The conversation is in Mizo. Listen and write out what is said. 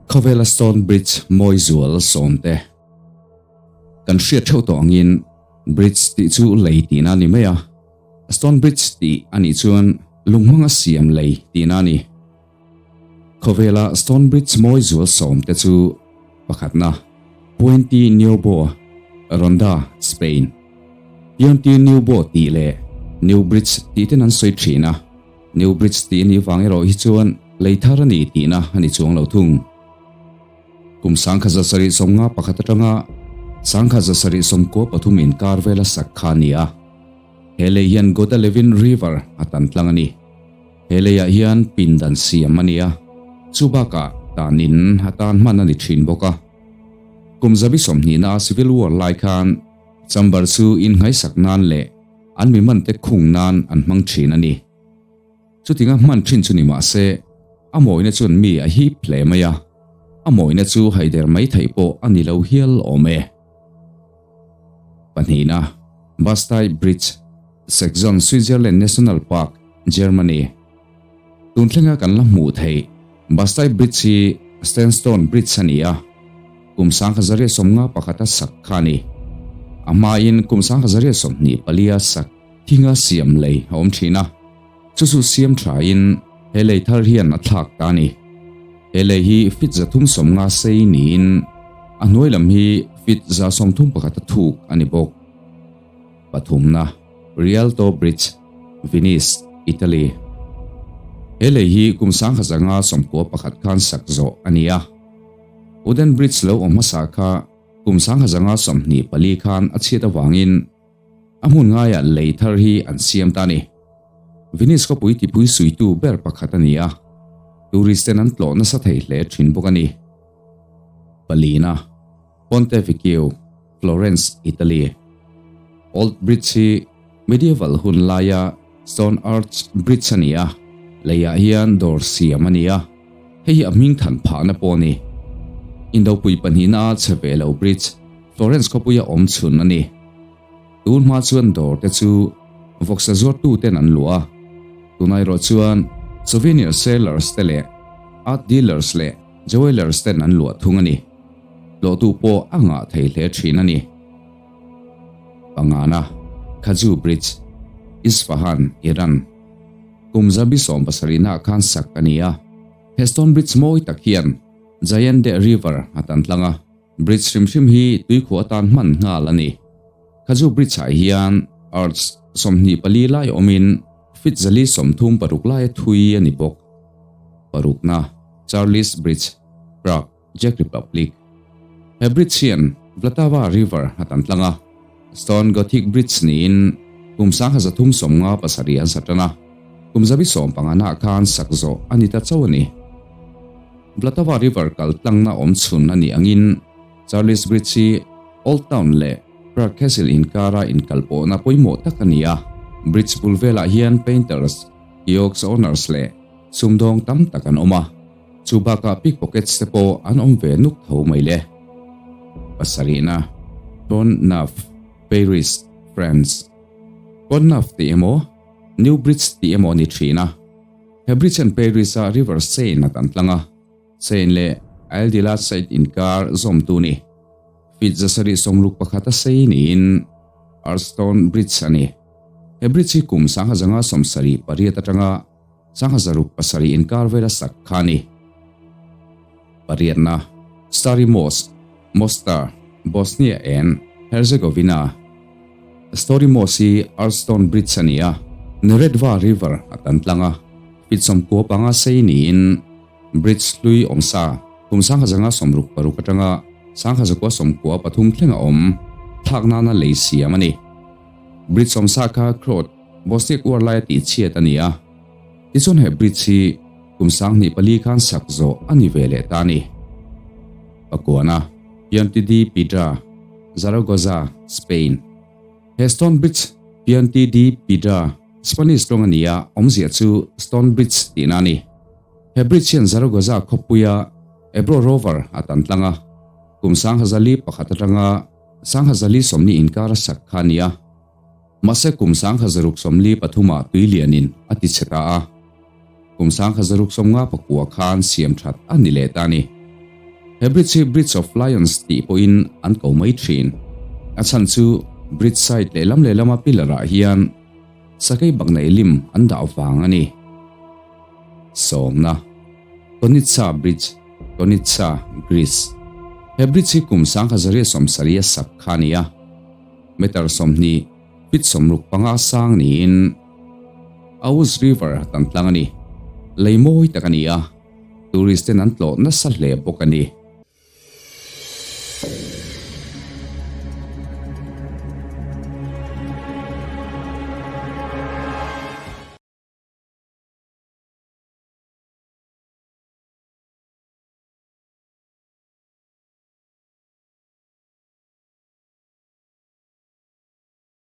Khawvela Stone Bridge mawi zual sawmte kan hriat theuh tawh angin Bridge tih chu lei tihna a ni mai a, Stone Bridge tih a nih chuan lunghmang a siam lei tihna a ni. Khawvela Stone Bridge mawi zual sawmte chu pakhatna, Puente Nuevo, Ronda, Spain. Puente Nuevo tih leh New Bridge tih ten an sawi thin a. New Bridge tih a nih vang erawh hi chuan lei thar a ni tihna a ni chuang lo thung. Kum 1751 atanga 1793 inkar vela sak kha a ni a. He lei hian Guadalevin River a tan tlang a ni. He leiah hian pindan siam a ni a, chu bakah tan in a tan hman a ni thin bawk a. Kum 20 a Civil War lai khan chamber chu inngaisak nan leh an mi hmante khung nan an hmang thin a ni. Chutinga hman thin chu ni mah se, a mawina chuan mi a hip hle mai a, a mawina chu haider mai theih pawh a ni lo hial awm e. Pahnihna, Bastei Bridge, Saxon Switzerland National Park, Germany. Tun thlenga kan la hmuh theih Bastei Bridge hi Sandstone Bridge a ni a, kum 1951 a sak kha a ni. A hmain kum 1924 a sak thinga siam lei a awm thin a, chu chu siam thain he lei thar hian a thlak ta a ni. He lei hi feet 350 sei niin a hnuai lam hi feet 131 a thuk a ni bawk. Pathumna, Rialto Bridge, Venice, Italy. He lei hi kum 1991 khan sak zawh a ni a. Wooden Bridge lo awm hmasa kha kum 1924 khan a chhiat avangin a hmun ngaiah lei thar hi an siam ta a ni. Venice khawpui tipui suitu ber pakhat a ni a, tourist ten an tlawh nasa thei hle thin bawk a ni. Palina, Ponte Vecchio, Florence, Italy. Old Bridge hi medieval hun laia stone arch bridge a ni a, leiah hian dawr siam a ni a, hei hi a hming than phahna pawh a ni. Indopui pahnihna a chhe ve lo bridge, Florence khawpuia awm chhun a ni. Tun hma chuan dawr te chu vawksa zuartu ten an luah a, tunah erawh chuan souvenir sellers te leh art dealers leh jewellers ten an luah thung a ni. Tlawhtu pawh a ngah thei hle thin a ni. Pangana, Khaju Bridge, Isfahan, Iran. Kum 17 ah khan sak a ni a, he stone bridge mawi tak hian Zayandeh River a tan tlang a, bridge hrim hrim hi tuikhuah atan hman nghal a ni. Khaju Bridge ah hian arch 24 lai awmin feet 436 laia thui a ni bawk. Parukna, Charles Bridge, Prague. Czech Republic. He bridge hian Vltava River a tan tlang a, Stone Gothic Bridge niin kum 1357 an sa tan a, kum 75 nah khan sak zawh a ni ta chauh a ni. Vltava River kal tlangna awm chhun a nih angin Charles Bridge hi Old Town leh Prague Castle inkara inkalpawhna pawimawh tak a ni a, bridge bul velah hian painters, kiosk owners leh sumdawng tam tak an awm a. Chu bakah pickpockets te pawh an awm ve nuk tho mai le. Pasarihna, Pont Neuf, Paris, France. Pont Neuf tih emaw, New Bridge tih emaw a ni thin a. He bridge hian Paris-a River Seine a tan tlang a, Seine leh Isle de la Cite inkar zawmtu ni. Feet 761 a sei niin Archstone Bridge a ni. He bridge hi kum 1978 atanga 1907 inkar vela sak kha a ni. Pariatna, Stari Most, Mostar, Bosnia and Herzegovina. Stari Most hi Archstone Bridge a ni a, Neretva River a tan tlang a, feet 95 sei niin bridge hlui awm sa kum 1966 atanga 1993 thleng a awm thlak nana lei siam a ni. Bridge awm sa kha Croat Bosniak uar laia tih chhiat a ni a, tichuan he bridge hi kum 2004 khan sak zawh a ni ve leh ta a ni. Pakuana, Puente de Piedra, Zaragoza, Spain. He stone bridge Puente de Piedra Spanish tawng a ni a, awmzia chu stone bridge tihna a ni. He bridge hian Zaragoza khawpuia Ebro Rover a tan tlang a, kum 1001 atanga 1040 inkar a sak kha a ni a. Mahse kum 1643 ah tui lianin a ti chhe ta a, kum 1659 khan siam that a ni leh ta a ni. He bridge hi Bridge of Lions tih pawhin an ko mai thin. A chhan chu bridge side lehlam lehlama pillar ah hian sakei bak nei lim an dah vang a ni. Sawmna, Konitsa Bridge, Konitsa, Greece. He bridge hi kum 1970 a sak kha a ni a, meter 20, feet 65 sang niin Aouz River tan tlang a ni. Lei mawi tak a ni a, tourist ten an tlawh nasa hle bawk a ni.